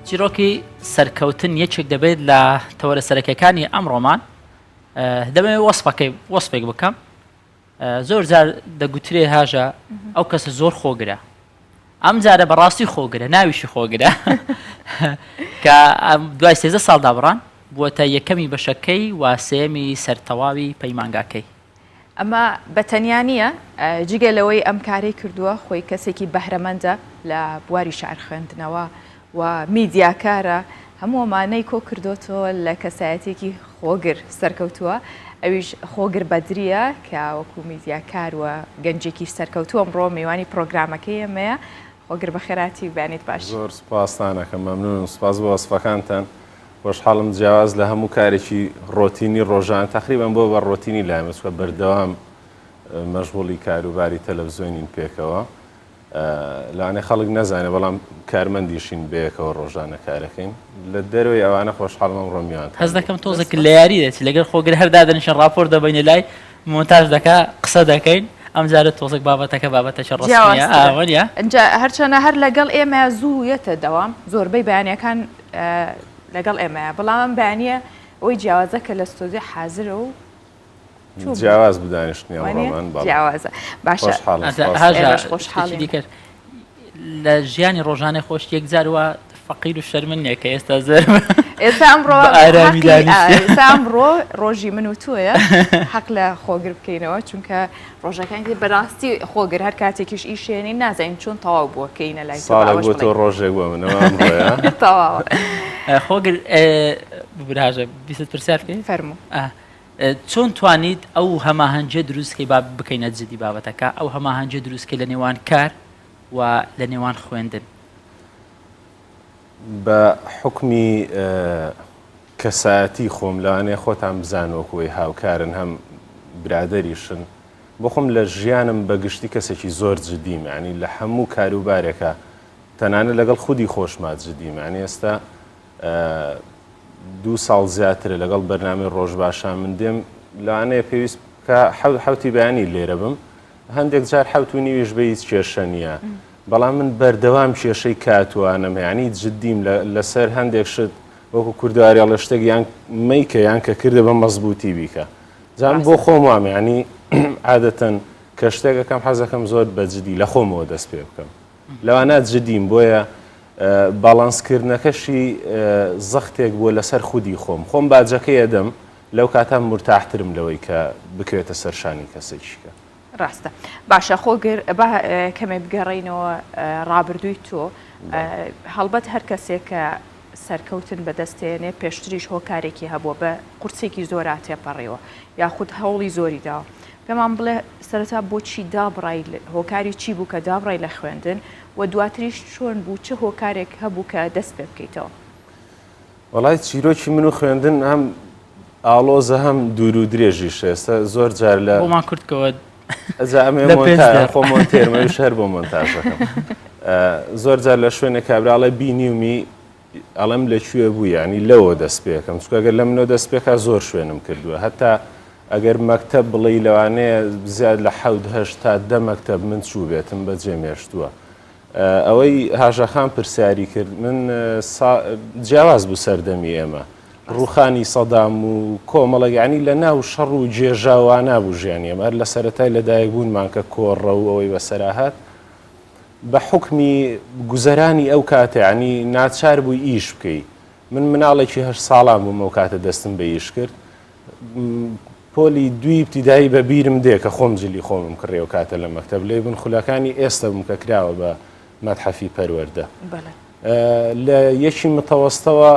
چیرۆکی سەرکەوتن یەکێک دەبێت لە تەوەرە سەرەکیەکانی ئەمڕۆمان. دەمەوێت وەسفەکەی وەسفێک بکەم. زۆر جار دەگوترێ هاژە ئەو کەسە زۆر خۆگرە. ئەم جارە بەڕاستی خۆگرە ناویشی خۆگرە کە دوای 13 ساڵ دابڕان بووەتە یەکەمی بەشەکەی و سێمی سەرتەواوی پەیمانگاکەی. ئەمە بە تەنیا نییە، جگە لەوەی ئەم کارەی کردووە، خۆی کەسێکی بەهرەمەندە لە بواری شیعر خوێندنەوە و میدیاکارە، هەموو ئەمانەی کۆ کردۆتەوە لە کەسایەتییەکی خۆگر سەرکەوتووە، ئەویش خۆگر بەدرییە کە وەکوو میدیاکار و گەنجێکی سەرکەوتوو ئەمڕۆ میوانی پرۆگرامەکەی ئێمەیە. خۆگر بەخێرهاتی و بەیانیت باش. زۆر سوپاستان ئەکەم، مەمنوونم، سوپاس بۆ وەسفەکانتان. خۆشحاڵم جیاواز لە هەموو کارێکی ڕۆتینی ڕۆژانە تەقریبەن بۆ بە ڕۆتینی لای من چونکە بەردەوام مەشغوڵی کاروباری تەلەڤزیۆنین پێکەوە لەوانەیە خەڵک نەزانێت بەڵام کارمەندیشین بەیەکەوە ڕۆژانە کارەکەین لە دەرەوەی ئەوانە خۆشحاڵم ئەمڕۆ میوانتان هەست دەکەم تۆزێک لە یاری دەچی لەگەر خۆگر هەر دادەنیشن ڕاپۆرت دەبەینە لای مۆنتاژ دەکا قسە دەکەین ئەم جارە تۆزێک بابەتەکە بابەتەکی ڕەسمیە جیاوازترە. ئا وەنیە؟ ئینجا هەرچەنە هەر لەگەڵ ئێمە زوو یەتە دەوام زۆربەی بەیانیەکان لەگەڵ ئێمەیە بەڵام ئەم بەیانیە ئەوەی جیاوازە کە لە ستۆدیۆ حازرە و جیاواز بوو دانیشتنی ئەمڕۆمان بەڵێ جیاوازە باشە خۆشحاڵم سپاس. هاژە ئێمەش خۆشحاڵین. شتێکی دیکە لە ژیانی ڕۆژانەی خۆش یەکجار وا فەقیر و شەرمن نییە کە ئێستا زۆر ئێستا ئەمڕۆ بە ئارامی حەقی دانیشتیە. ئێستا ئەمڕۆ ڕۆژی من و تۆیە حەق لە خۆگر بکەینەوە چونکە ڕۆژەکانی تر بەراستی خۆگر هەر کاتێکیش ئیشێنین نازانین چۆن تەواو بووە کەینە لای تۆ با ساڵێک ئەوەش بۆ تۆ بڵێین. ڕۆژێک بۆ من ئەوە ئەمڕۆیە. تەواوە. خۆگر ببورە هاژە بیست پرسیار بکەی؟ فەرموو. چۆن توانیت ئەو هەماهەنگیە دروست کەی با بکەینە جدی بابەتەکە ئەو هەماهەنگیە دروست کەی لە نێوان کار و لە نێوان خوێندن؟ بە حوکمی کەسایەتی خۆم لەوانەیە خۆتان بزان وەکو ئەوەی هاوکارن هەم برادەریشن بۆ خۆم لە ژیانم بە گشتی کەسێکی زۆر جدیم یانی لە هەموو کاروبارێکا تەنانەت لەگەڵ خودی خۆشما جدیم یانی ئێستا دوو ساڵ زیاترە لەگەڵ بەرنامەی ڕۆژ باشە من دێم لەوانەیە پێویست بکە حوتی بەیانی لێرە بم هەندێک جار حوت و نیویش بە هیچ کێشە نییە بەڵام من بەردەوام کێشەی کاتوانم یعنی جدیم لەسەر هەندێک شت وەکو کوردواری ئەڵێ شتێک یان مەیکە یان کە کردە بە مەزبوطی بیکە جام بۆ خۆم وام یعنی عادەتەن کە شتێکەکەم حەزەکەم زۆر بە جدی لە خۆمەوە دەست پێ بکەم لەوانە جدیم بۆیە باڵانس کردنەکەشی زەختێک بووە لەسەر خودی خۆم خۆم باجەکەی ئەدەم لەو کاتە مورتاحترم لەوەی کە بکەوێتە سەر شانی کەسێکی کە. ڕاستە باشە خۆگر با کەمێ بگەڕێینەوە ڕابردووی تۆ هەڵبەت هەر کەسێک کە سەرکەوتن بەدەستێنێ پێشتریش هۆکارێکی هەبووە بە قورسێکی زۆرا تێپەڕیوە یاخود هەوڵی زۆری داوە پێمان بڵێ سەرەتا بۆچی دابڕای هۆکاری چی بوو کە دابڕای لە خوێندن و دواتریش چۆن بوو چ هۆکارێک هەبوو کە دەست پێ بکەیتەوە؟ وەڵای چیرۆکی من و خوێندن هەم ئاڵۆزە هەم دوور و درێژیشە ئێستا زۆر جار لە بۆمان کورت کەوە ئەجا ئەمێ لە پێنج مۆنتا دەق. خۆ مۆنتێرم ئەویش هەر بۆ مۆنتاژەکەم زۆر جار لە شوێنێک کابرا ئەڵێ بینیومی ئەڵێم لە کوێ بوو یعنی لەوە دەست پێکەم چونکە گەر لە منەوە دەست پێکا زۆر شوێنم کردووە هەتا ئەگەر مەکتەب بڵێی لەوانەیە زیاد لە حەوت هەشت تا دە مەکتەب من چووبێتم بەجێ مێشتووە ئەوەی هاژەخان پرسیاری کرد من جیاواز بوو سەردەمی ئێمە ڕوخانی سەدام و کۆمەڵێک یعنی لە ناو شەڕ و گێژاوانە بوو ژیانی ئێمە هەر لە سەرەتای لەدایک بوونمان کە کۆڕە و ئەوەی بەسەرا هات بە حوکمی گوزەرانی ئەو کاتە یعنی ناچار بووی ئیش بکەی من مناڵێکی هەشت ساڵان بووم ئەو کاتە دەستم بە ئیش کرد پۆلی دوی ئیبتیدایی بە بیرم دێ کە خۆم جلی خۆمم کڕی ئەو کاتە لە مەکتەب لێ بن خولەکانی ئێستە بووم کە کراوە بە مەتحەفی پەروەردە لە یەکی متەوەستەوە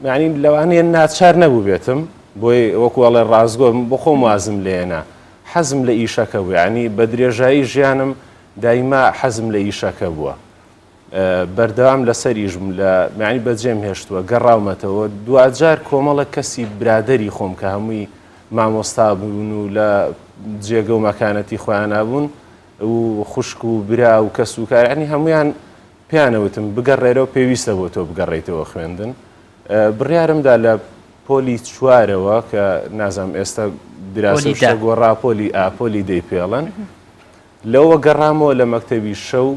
یعنی لەوانەیە ناچار نەبوو بێتم بۆی وەکو ئەڵێ ڕاستگۆ بۆ خۆم وازم لێنا حەزم لە ئیشەکە بوو یعنی بە درێژایی ژیانم دایما حەزم لە ئیشەکە بووە بەردەوام لەسەر ئیش بووم لە یانی بەجێم هێشتووە گەڕاومەتەوە دواجار کۆمەڵێک کەسی برادەری خۆم کە هەمووی مامۆستا بوون و لە جێگە و مەکانەتی خۆیانا بوون و خوشک و برا و کەس و کار یانی هەمویان پێیانەوتم بگەڕێرەوە پێویستە بۆ تۆ بگەڕێیتەوە خوێندن بڕیارمدا لە پۆلی چوارەوە کە نازانم ئێستا دراسە شتە گۆڕا پۆلی ئا پۆلی دەی پێڵن لەوە گەڕامەوە لە مەکتەبی شەو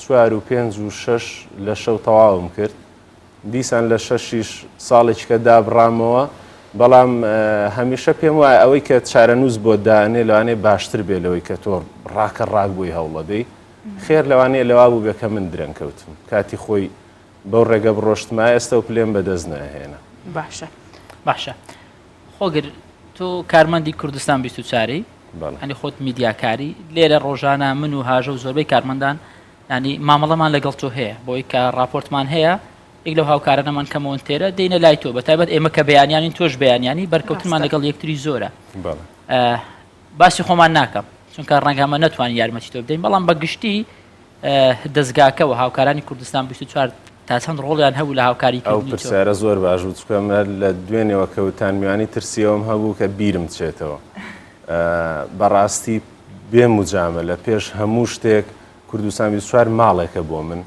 چوار و پێنج و شەش لە شەو تەواوم کرد. دیسان لە شەشیش ساڵێکیکە دابڕامەوە، بەڵام هەمیشە پێم وایە ئەوەی کە چارەنووس بۆت دائەنێ لەوانەیە باشتر بێ لەوەی کە تۆ ڕاکە ڕاک بۆی هەوڵەدەی. خێر لەوانەیە لەوا بووبێ کە من درەنگ کەوتم. کاتی خۆی بەو ڕێگە بڕۆشتمایە ئێستا و پلێم بەدەست نەئەهێنا. باشە. باشە خۆگر تۆ کارمەندی کوردستان 24 ی بەڵێ. یانی خۆت میدیاکاری لێرە ڕۆژانە من و هاژە و زۆربەی کارمەندان یانی مامەڵەمان لەگەڵ تۆ هەیە بۆی کە ڕاپۆرتمان هەیە یەک لەو هاوکارانەمان کە مۆنتێرە دێنە لای تۆ بە تایبەت ئێمە کە بەیانیانین تۆش بەیانیانی بەرکەوتنمان لەگەڵ یەکتری زۆرە باسی خۆمان ناکەم چونکە ڕەنگە ئەمە نەتوانین یارمەتی تۆ بدەین بەڵام بە گشتی دەزگاکە و هاوکارانی کوردستان 24 تا چەند ڕۆڵیان هەبوو لە هاوکاری ئەو پرسیارە زۆر باش بوو چونکە من لە دوێنێوە کەوتان میوانی ترسیەوەم هەبوو کە بیرم چێتەوە بەڕاستی بێ موجامەلە پێش هەموو شتێک کوردستان 24 ماڵێکە بۆ من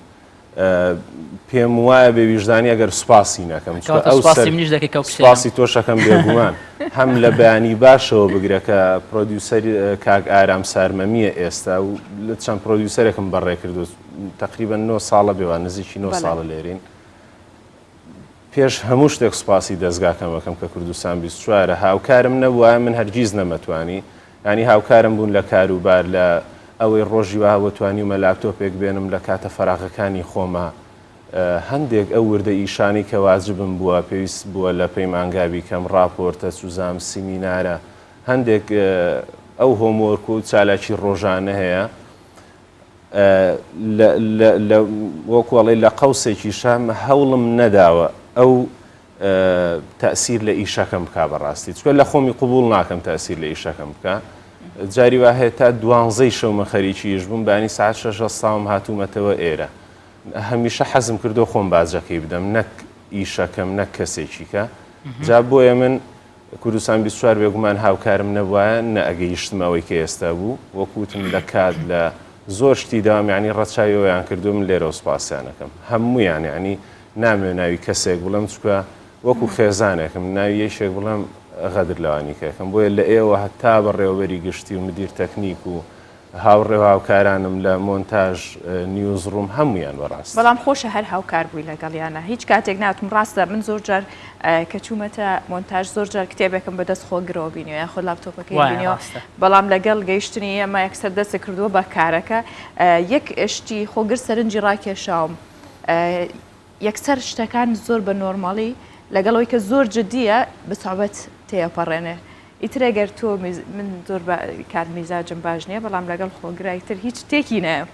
پێم وایە بێ ویژدانی ئەگەر سوپاسی نەکەم چونکە ئەو سوپاسی منیش دەکەی کە سوپاسی تۆشەکەم بێگومان هەم لە بەیانی باشەوە بگرە کە producer کاک ئارام سارمەمیە ئێستا و لە چەند producer ێکم بەڕێ کردو تقریبا 9 ساڵە بێوان نزیکی 9 ساڵە لێرین پێش هەموو شتێک سوپاسی دەزگاکەم ئەکەم کە کوردستان 24 ە هاوکارم نەبوایە من هەرگیز نەمەتوانی یانی هاوکارم بوون لە کاروبار لە ئەوەی ڕۆژی وا هەبووە توانیومە لاپتۆپێک بێنم لە کاتە فەراغەکانی خۆما هەندێک ئەو وردە ئیشانەی کە واجبم بووە پێویست بووە لە پەیمانگا بیکەم ڕاپۆرتە چوزام سیمینارە هەندێک ئەو homework و چالاکی ڕۆژانە هەیە وەکو ئەڵێ لە قەوسێکیشا هەوڵم نەداوە ئەو تەئسیر لە ئیشەکەم بکا بەڕاستی چکە لە خۆمی قوبول ناکەم تەئسیر لە ئیشەکەم بکە جاری وا هەیە تا دوانزەی شەو من خەریکی ئیش بووم بانی ساعت شەش هەستاوم هاتوومەتەوە ئێرە هەمیشە حەزم کردو خۆم باجەکەی بدەم نەک ئیشەکەم نەک کەسێکیکە جا بۆیە من کوردستان 24 بێگومان هاوکارم نەبوایە نەئەگەیشتم ئەوەی کە ئێستا بوو وەکو وتم لە کات لە زۆر شتی داوام یانی ڕەچاوی ئەویان کردووم لێرەوە سوپاسیان ئەکەم هەموویان یانی نامەوێ ناوی کەسێک بڵێم چونکە وەکو خێزانێکم ناوی یەکێک بڵێم غەدر لەوانی کەکەم بۆیە لە ئێوە هەتا بەڕێوەبەری گشتی و مدیر تەکنیک و هاوڕێ و هاوکارانم لە مۆنتاژ news room هەموویان بەڕاستی. بەڵام خۆشە هەر هاوکار بووی لەگەڵیانا هیچ کاتێک ناتم ڕاستە من زۆر جار کە چوومەتە مۆنتاژ زۆر جار کتێبێکم بەدەست خۆگرەوە بینیوە یاخود لاپتۆپەکەی بینیوە بەڵام لەگەڵ گەیشتنی ئێمە یەکسەر دەست کردووە بە کارەکە یەک شتی خۆگر سەرنجی ڕاکێشاوم یەکسەر شتەکان زۆر بە نۆرماڵی لەگەڵ ئەوەی کە زۆر جدیە بە سوعبەت تێئەپەڕێنێ ئیتر ئەگەر تۆ من زۆر بە کات میزاجم باش نییە بەڵام لەگەڵ خۆگرا ئیتر هیچ تێکی نایەم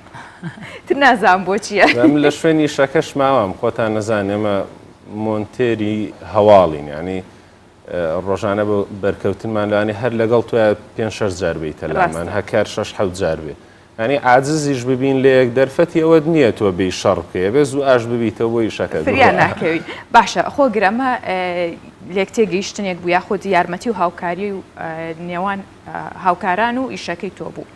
تر نازانم بۆچیە. من لە شوێنی شەکەش ماوام خۆتان نەزان ئێمە مۆنتێری هەواڵین یانی ڕۆژانە بە بەرکەوتنمان لەوانەیە هەر لەگەڵ تۆیا پێ شەش جار بیتە لامان هەکار شەش حەوت جار بێ یانی عاجزیش ببین لەیەک دەرفەتی ئەوەت نییە تۆ بێی شەڕ بکەی ئەبێ زوو ئاش ببیتەوە بۆ ئیشەکەت فریا ناکەوی باشە خۆگر ئەمە لێک تێگەیشتنێک بوو یاخود یارمەتی و هاوکاری و نێوان هاوکاران و ئیشەکەی تۆ بوو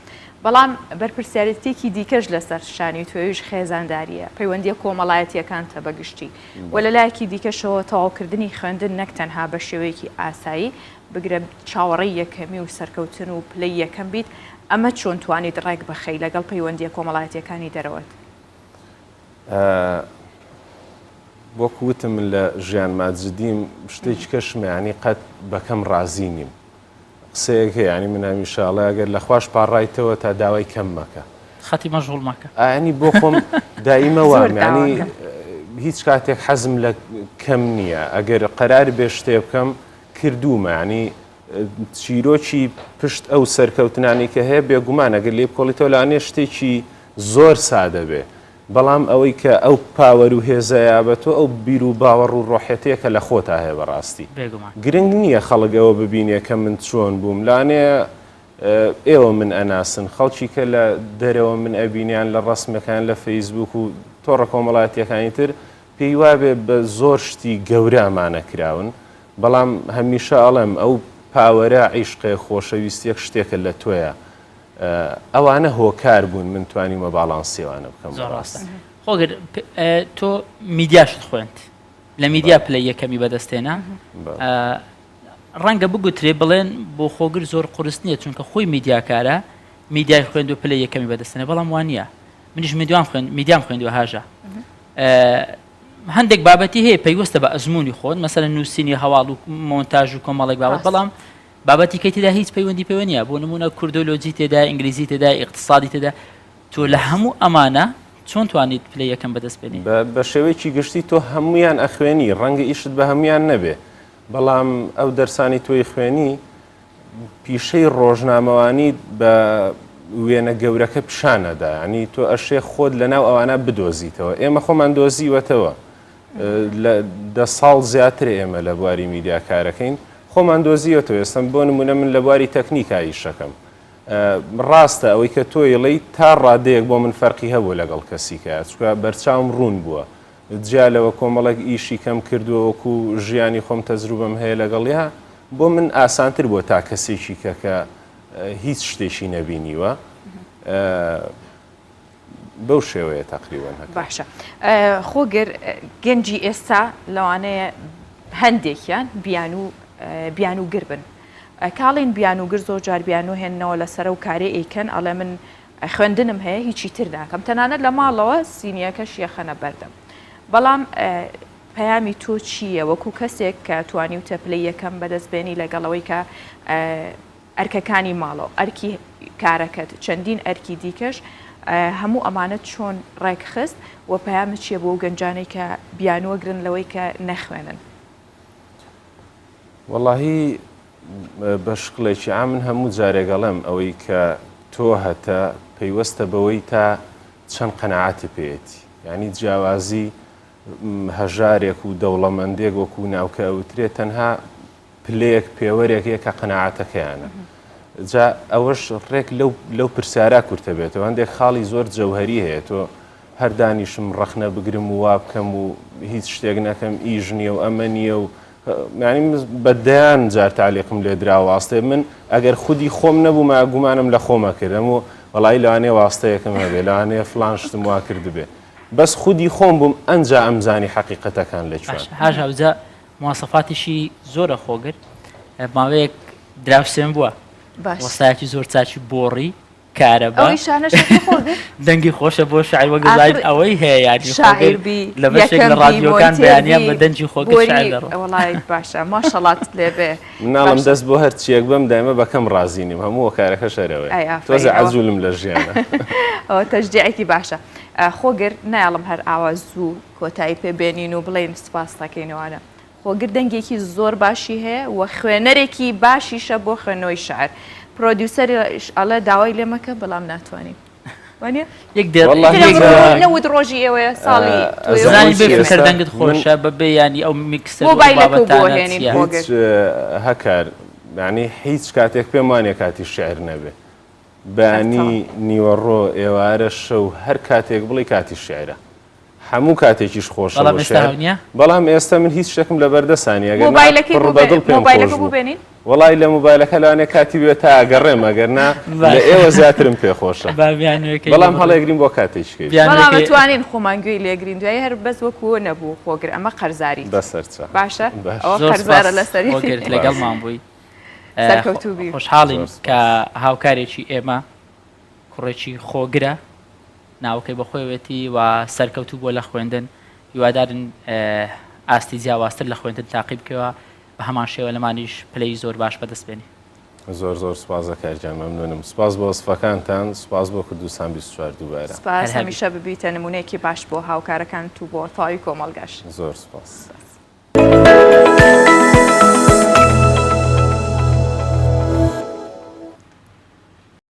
بەڵام بەرپرسیارەتێکی دیکەش لەسەر شانی تۆیش خێزانداریە پەیوەندیە کۆمەڵایەتیەکانتە بەگشتی و لەلایەکی دیکەشەوە تەواوکردنی خوێندن نەک تەنها بە شێوەیەکی ئاسایی بگرە چاوەڕێی یەکەمی و سەرکەوتن و پلەی یەکەم بیت، ئەمە چۆن توانیت ڕێک بخەی لەگەڵ پەیوەندییە کۆمەڵایەتییەکانی دەرەوەت؟ وەک وتم من لە ژیانما جدیم شتێکی کەشمە یانی قەت بەکەم ڕازی نیم قسەیەک هەیە یانی من هەمیشە ئەڵێ ئەگەر لە خواش پاڕایتەوە تا داوای کەم مەکە خەتی مەشغوڵ مەکە ئاینی بۆ خۆم دایمە وام ینی هیچ کاتێک حەزم لە کەم نییە ئەگەر قەرار بێ شتێ بکەم کردوومە ینی چیرۆکی پشت ئەو سەرکەوتنانەی کە هەیە بێگومان ئەگەر لێی بکۆڵیتەوە لەوانەیە شتێکی زۆر سادە بێ بەڵام ئەوەی کە ئەو power و هێزەیە بە تۆ ئەو بیر و باوەڕ و ڕۆحێتەیە کە لە خۆتا هەیە بەڕاستی بێگومان گرنگ نییە خەڵک ئەوە ببینێ کە من چۆن بووم لەوانەیە ئێوە من ئەناسن خەڵکی کە لە دەرەوە من ئەبینیان لە ڕەسمەکان لە فەیسبوک و تۆڕە کۆمەڵایەتیەکانی تر پێی وابێ بە زۆر شتی گەورە ئەمانە کراون بەڵام هەمیشە ئەڵێم ئەو power ە عیشقێ خۆشەویستیەک شتێکە لە تۆیە ئەوانە هۆکار بوون من توانیومە باڵانسی ئەوانە بکەم زۆر ڕاستە خۆگر تۆ میدیاشت خوێند لە میدیا پلەی یەکەمی بەدەستێنا ڕەنگە بگوترێ بڵێن بۆ خۆگر زۆر قورس نییە چونکە خۆی میدیاکارە میدیای خوێند و پلەی یەکەمی بەدەستێنە بەڵام وانە منیش میدیام خوێند میدیام خوێندوە هاژە. هەندێک بابەتی هەیە پەیوەستە بە ئەزموونی خۆت مەسەلەن نووسینی هەواڵ و مۆنتاژ و کۆمەڵێک بابەت بەڵام بابەتی کەی تێدا هیچ پەیوەندی پێوە نییە بۆ نمونە کوردۆلۆجی تێدا ئینگلیزی تێدا ئیقتسادی تێدا تۆ لە هەموو ئەمانە چۆن توانیت پلەی یەکەم بەدەست بێنی؟ بە شێوەیەکی گشتی تۆ هەمویان ئەخوێنی ڕەنگە ئیشت بە هەمویان نەبێ بەڵام ئەو دەرسانی تۆی خوێنی پیشەی ڕۆژنامەوانیت بە وێنە گەورەکە پیشان ئەدا یانی تۆ ئەشێ خۆت لەناو ئەوانە بدۆزیتەوە ئێمە خۆمان دۆزیوەتەوە لە دە ساڵ زیاتر ئێمە لە بواری میدیا کارەکەین خۆمان دۆزیوەتەوە ئێستا بۆ نمونە من لە بواری تەکنیکا ئیشەکەم ڕاستە ئەوەی کە تۆ ئەڵێی تا ڕادەیەک بۆ من فەرقی هەبوو لەگەڵ کەسیکە چکە بەرچاوم ڕوون بووە جیا لەوە کۆمەڵێک ئیشی کەم کردووە وەکو ژیانی خۆم تەجروبەم هەیە لەگەڵیا بۆ من ئاسانتر بووە تا کەسێکی کە کە هیچ شتێکی نەبینیوە بەو شێوەیە تەقریبەن هەکا. باشە خۆگر گەنجی ئێستا لەوانەیە هەندێکیان بیانوو بیانووگر بن کاڵین بیانووگر زۆر جار بیانوو هێننەوە لەسەر و کارێ ئەیکەن ئەڵێ من خوێندنم هەیە هیچی تر ناکەم تەنانەت لە ماڵەوە سینیەکەش یەخەنە بەردەم بەڵام پەیامی تۆ چییە وەکو کەسێک کە توانیوتە پلەی یەکەم بەدەست بێنی لەگەڵەوەی کە ئەرکەکانی ماڵەوە ئەرکی کارەکەت چەندین ئەرکی دیکەش هەموو ئەمانە چۆن ڕێکخست و پەیامت چییە بۆ گەنجانەی کە بیانوەگرن لەوەی کە نەخوێنن؟ وەڵاهی بە شکڵێکی عام من هەموو جارێک ئەڵێم ئەوەی کە تۆ هەتە پەیوەستە بەوەی تا چەند قەناعەتی پێیەتی یعنی جیاوازی هەژارێک و دەوڵەمەندێک وەکو ناوکە ئەوترێ تەنها پلەیەک پێوەرێک هەیە کە قەناعەتەکەیانە جا ئەوەش ڕێک لەو لەو پرسیارا کورتە بێتەوە هەندێک خاڵی زۆر جەوهری هەیە تۆ هەر دانیشم ڕەخنە بگرم و وا بکەم و هیچ شتێک نەکەم ئیش نییە و ئەمە نییە و یانی بە دەیان جار تەعلیقم لێ درا واستەی من ئەگەر خودی خۆم نەبوومە گومانم لە خۆمە کردم و وەڵی لەوانەیە واستەیەکم هەبێ لەوانەیە فلان شتم وا کردبێ بەس خودی خۆم بووم ئەنجا ئەمزانی حەقیقەتەکان لە کوێن. هاژە ئەوجا مواسەفاتیشی زۆرە خۆگر ماوەیەک دراوسێم بووە وەستایەکی زۆر چاکی بۆڕی کارەبا ئەو ئیشانەش هەر خۆ بێ؟ دەنگی خۆشە بۆ شاعیر وەک دەزانیت ئاخر ئەوەی هەیە یانی خۆگر شاعیر بی لە بەشێک یەکەم لە بی ڕادیۆکان مۆنتێر بەیانیان بی بە دەنگی خۆگر بۆری شاعیر دەڕۆ. وەڵای باشە ماشەڵات لێ بێ مناڵم باشە. دەست بۆ هەر چیەک بەم دایمە بە کەم ڕازی نیم هەموو هۆکارەکەش هەر ئەوەیە ئەی تۆزێ ئافەرین ئەوە عەجولم لە ژیانا. ئەوە تەشجیعێکی باشە خۆگر نایەڵم هەر ئاوا زوو کۆتایی پێ بێنین و بڵێین سوپاست ئەکەین ئەوانە خۆگر دەنگێکی زۆر باشی هەیە و خوێنەرێکی باشیشە بۆ خوێندنەوەی شعر پرۆدیوسەریش ئەڵێ داوای لێ مەکە بەڵام ناتوانین وانە یەک دێڕ واللهی ئیتر کە ئەمڕۆ نەوت ڕۆژی ئێوەیە ساڵی تۆیە و زانی ڕۆژی بێ ئێمەیە. فکر ئێستا دەنگت من خۆشە بەبێ ینی ئەو میکسەر و ئەو مۆبایلەکە بۆ بابەتانە هێنین چییە؟ خۆگر هیچ هەکار یعنی هیچ کاتێک پێم وانیە کاتی شعر نەبێ بەیانی نیوەڕۆ ئێوارە شەو هەر کاتێک بڵێ کاتی شعرە هەموو کاتێکیش خۆشە بەڵام بۆ ئێستا شعر هەو نییە؟ بەڵام ئێستا من هیچ شتێکم لەبەردەسا نییە ئەگەر نا مۆبایلەکەی پڕ بۆ بە بێ دڵ پێم خۆش مۆبایلەکە بۆ بوو بێنین؟ وەڵای لە مۆبایلەکە لەوانەیە کاتی بوێ تا ئەگەڕێم ئەگەر نا لە باشە ئێوە زیاترم پێ خۆشە با بیانوێکەی بەڵام لێ بڕین هەڵێگرین بۆ کاتێکی کەی بەڵام بیانوێکەی ئەتوانین خۆمان گوێی لێگرین دوایی هەر بەس وەکو ئەوە نەبوو خۆگر ئەمە قەرزاریت بەسەرچاو باشە باش ئەوە زۆر قەرزارە سپاس لەسەری خۆگر سپاس لەگەڵمان بووی سەرکەوتوو بی خۆشحاڵین زۆر کە سپاس هاوکارێکی ئێمە کوڕێکی خۆگرە ناوەکەی بەخۆیەوەتی و سەرکەوتوو بووە لە خوێندن هیوادارن ئاستی جیاوازتر لە خوێندن تاقی بکەوە بە هەمان شێوە لەمانیش پلەی زۆر باش بەدەست بێنی. زۆر زۆر سوپاس دەکار گیان مەمنونم سوپاس بۆ وەسفەکانتان سوپاس بۆ کوردستان 24 دووبارە. سپاس هەر هەبی. هەمیشە ببیتە نمونەیەکی باش بۆ هاوکارەکانت و بۆ تەواوی کۆمەڵگاش. زۆر سوپاس. سپاس.